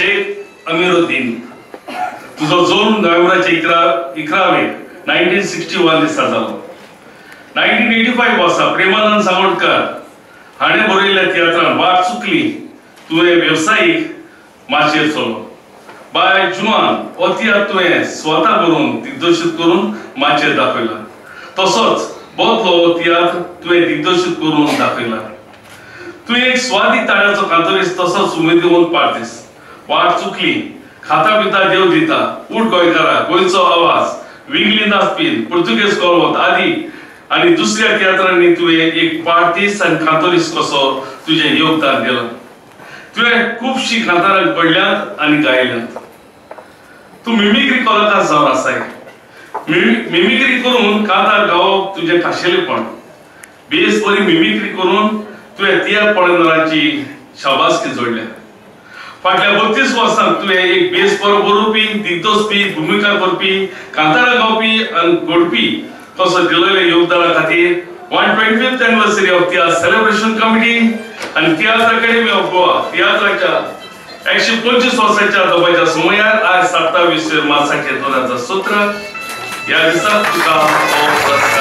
शेख अमीरुद्दीन. तुजो जल्म नोव्हेंबराचे 11 1961 दिसा जालो. 1985 वर्सा प्रेमानंद सावंतकर हाणें बरयल्ल्या तियात्रान वाट चुकली तुवें वेवसायीक माचयेर चलो. बाय जुआन हो तियात्र तुवें स्वता बरोवन दिग्दर्शीत करून माचयेर दाखयला. तसोच बदलो हो तियात्र तुवें दिग्दर्शीत करून दाखयला. तुवें एक स्वादीक ताळ्याचो कांतोरीस तसोच उमेदीवंत पार्टीस. वाट चुकली, खाता पिता देव दिता, उठ गोंयकारा, गोंयचो आवाज, विंगली नाचपी, पुर्तुगेज कोलवत आदी आनी दुसऱ्या तियात्रांनी तुवें एक पार्टीस आनी कांतोरीस कसो तुजें योगदान दिलां. तुवें खुबशीं कांतारां घडल्यांत आनी गायल्यांत. तूं मिमिक्री कलाकार जावन आसाय. मिमिक्री करून कांतार गावप तुजें खाशेलेपण. बेस बरी मिमिक्री करून तुवें तियात्र पळयणारांची शाबासकी जोडल्या. फाटल्या 32 वर्सांत तुवें एक बेस बरो बरोवपी, दिग्दर्शपी, भुमिका करपी, कांतारां गावपी आनी घडपी कसो दिलेल्या योगदाना खातीर 125th anniversary of Tiatr celebration committee आनी तियात्र अकॅडमी ऑफ गोवा तियात्राच्या 125 वर्साच्या दबाच्या समयार आज 27 मार्चाचे 2017 ह्या दिसा तुका हो पुरस्कार